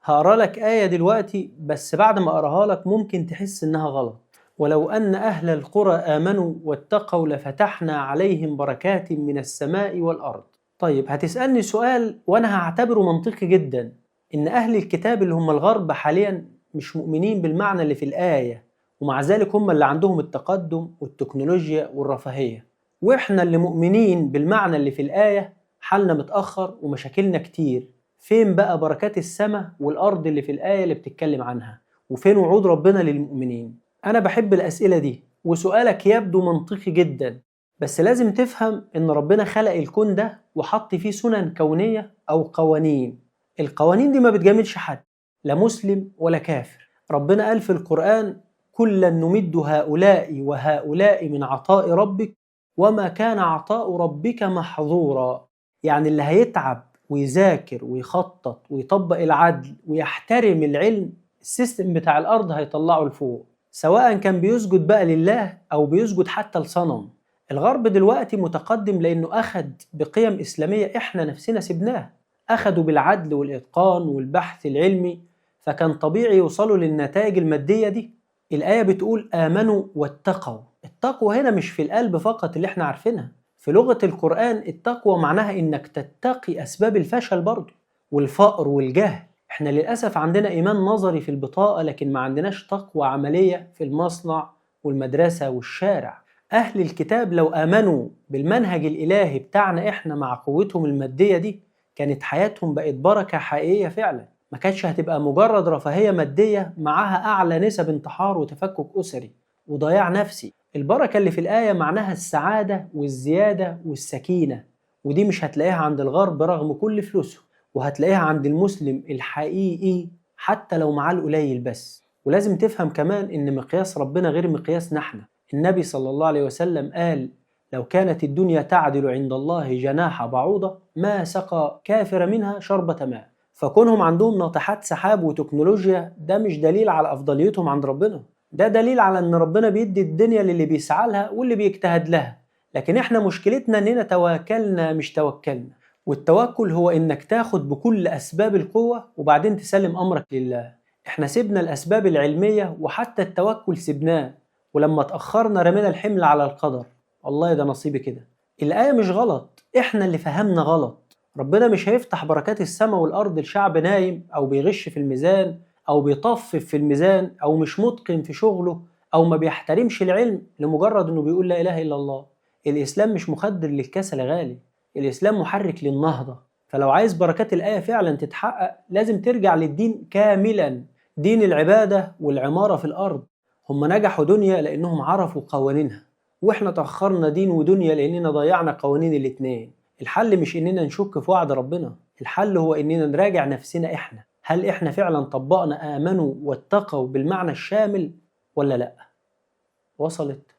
هقرا لك آية دلوقتي، بس بعد ما أقراها لك ممكن تحس إنها غلط. ولو أن أهل القرى آمنوا واتقوا لفتحنا عليهم بركات من السماء والأرض. طيب هتسألني سؤال وأنا هعتبره منطقي جدا، إن أهل الكتاب اللي هم الغرب حاليا مش مؤمنين بالمعنى اللي في الآية، ومع ذلك هم اللي عندهم التقدم والتكنولوجيا والرفاهية، وإحنا اللي مؤمنين بالمعنى اللي في الآية حالنا متأخر ومشاكلنا كتير. فين بقى بركات السماء والأرض اللي في الآية اللي بتتكلم عنها؟ وفين وعود ربنا للمؤمنين؟ أنا بحب الأسئلة دي، وسؤالك يبدو منطقي جدا، بس لازم تفهم إن ربنا خلق الكون ده وحط فيه سنن كونية أو قوانين. القوانين دي ما بتجاملش حد، لا مسلم ولا كافر. ربنا قال في القرآن: كلا نمد هؤلاء وهؤلاء من عطاء ربك وما كان عطاء ربك محظورا. يعني اللي هيتعب ويذاكر ويخطط ويطبق العدل ويحترم العلم، ال system بتاع الأرض هيطلعه لفوق، سواء كان بيسجد بقى لله أو بيسجد حتى لصنم. الغرب دلوقتي متقدم لأنه أخد بقيم إسلامية إحنا نفسنا سبناها، أخدوا بالعدل والإتقان والبحث العلمي، فكان طبيعي يوصلوا للنتائج المادية دي. الآية بتقول آمنوا واتقوا. التقوى هنا مش في القلب فقط اللي احنا عارفينها، في لغة القرآن التقوى معناها إنك تتقي أسباب الفشل برضه والفقر والجهل. احنا للأسف عندنا إيمان نظري في البطاقة، لكن ما عندناش تقوى عملية في المصنع والمدرسة والشارع. أهل الكتاب لو آمنوا بالمنهج الإلهي بتاعنا احنا مع قوتهم المادية دي، كانت حياتهم بقت بركة حقيقية فعلا، ما كانتش هتبقى مجرد رفاهية مادية معاها أعلى نسب انتحار وتفكك أسري وضياع نفسي. البركة اللي في الآية معناها السعادة والزيادة والسكينة، ودي مش هتلاقيها عند الغرب رغم كل فلوسه، وهتلاقيها عند المسلم الحقيقي حتى لو معاه القليل بس. ولازم تفهم كمان إن مقياس ربنا غير مقياسنا احنا. النبي صلى الله عليه وسلم قال: لو كانت الدنيا تعدل عند الله جناح بعوضة ما سقى كافر منها شربة ماء. فكونهم عندهم ناطحات سحاب وتكنولوجيا ده مش دليل على أفضليتهم عند ربنا، ده دليل على إن ربنا بيدي الدنيا للي بيسعى لها واللي بيجتهد لها. لكن احنا مشكلتنا إننا تواكلنا مش توكلنا، والتوكل هو إنك تاخد بكل أسباب القوة وبعدين تسلم أمرك لله. احنا سيبنا الأسباب العلمية وحتى التوكل سيبناه، ولما تأخرنا رمينا الحمل على القدر. والله ده نصيبي كده. الآية مش غلط، احنا اللي فهمنا غلط. ربنا مش هيفتح بركات السماء والأرض لشعب نايم أو بيغش في الميزان أو بيطفف في الميزان أو مش متقن في شغله أو ما بيحترمش العلم لمجرد إنه بيقول لا إله إلا الله. الإسلام مش مخدر للكسل يا غالي، الإسلام محرك للنهضة. فلو عايز بركات الآية فعلا تتحقق لازم ترجع للدين كاملا، دين العبادة والعمارة في الأرض. هم نجحوا دنيا لأنهم عرفوا قوانينها، وإحنا تأخرنا دين ودنيا لأننا ضيعنا قوانين الاتنين. الحل مش إننا نشك في وعد ربنا، الحل هو إننا نراجع نفسنا إحنا. هل إحنا فعلا طبقنا آمنوا واتقوا بالمعنى الشامل ولا لأ؟ وصلت؟